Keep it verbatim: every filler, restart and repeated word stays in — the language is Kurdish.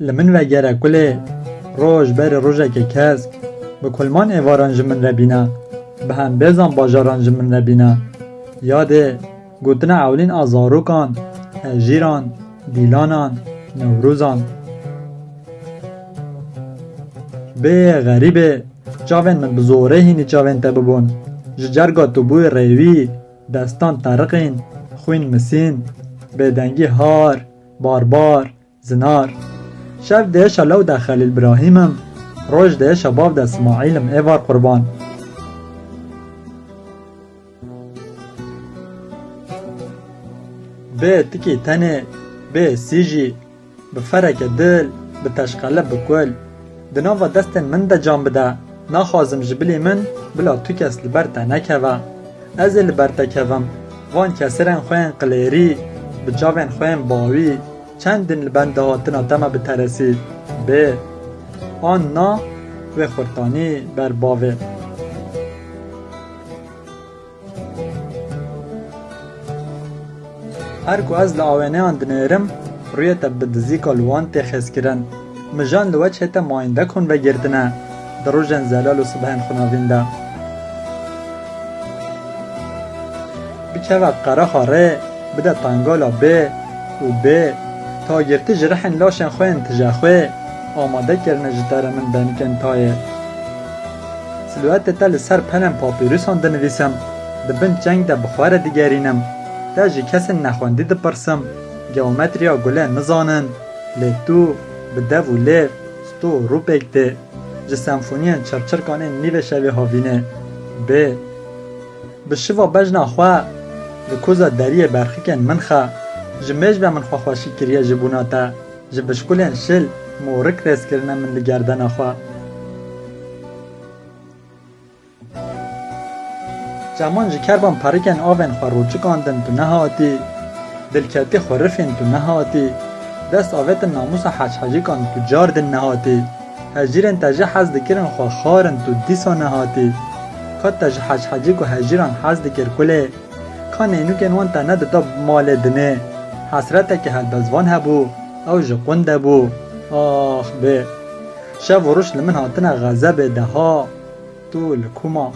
Li min vegere kulê, roj berê rojeke kesk, bi kulman êvaran ji min re bîne, bi hembêzan bajaran ji min re bîne. Yadê gotina ewlîn a zarokan, hejîran, dîlanan, newrozan. Bê xerîbê, çavên min bi zorê hînî çavên te bibûn. Ji cerga tu bûyî rêwî, destan teriqîn, xwîn misîn, bêdengî har, barbar, zinar. Şev dêşa lew de Xelîl Birahîm im, roj dêşa bav de Simaîl im êvar qurban. Bê tikî tenê, bê sî jî, bi fereke dil, bi teşqele bi kul. Di nava destên min de can bide, naxwazim ji bilî min bila tu kes li ber te nekeve. Ez ê li ber te kevim. Van kesirên xwe yên qilêrî, bi çavên xwe yên bawî, çend din li benda hatina te me biteresî. Bê. An na, wê xurtanî ber bavê. Her ku ez li awêneyan dinêrim, rûyê te bi dizîka li wan tê xêzkirin. Mijan li weçhê te mayîndek hûn vegirtine, di rojên zelal û sibehên xunavîn de. Bikeve qerexa rê, bide tengala bê û bê, tagirtî ji rihên laşên xwe yên tijexwê, amade kirine ji te re min benikên tayê. Silûetê te li ser pelên papîrûsan dinivîsim, di bin çeng de bi xwe re digerînim. Te ji kesên nexwendî dipirsim, geometriya gulê nizanin, lê tu bi dev û lêv, sto û rûpêk tê, ji senfoniyên çirçirkan ên nîvê şevê havînê. Bê. Bi şiva bejna xwe, li koza deriyê berxikên min xe, ji mêj ve min xwe xweşik kiriye ji bûna te. Ji bişkulên şil, morik rêz kirine min li gerdena xwe. Çeman ji kerban perikên avên xwe rûçikandin tu nehatî, dilketî xwe rifên tu nehatî, dest avêtin namûsa hecihecîkan tu cardin nehatî. Hejîrên te jî hez dikirin xwe xarin tu dîsa nehatî. Ka te ji hecihecîk û hejîran hez dikir kulê, ka nênûkên wan te nedida malê dinê. Hesreteke helbestvan hebû, ew ji qunde bû. Ax bê. Şev û roj li min hatine xezebê de ha. Tu li ku ma?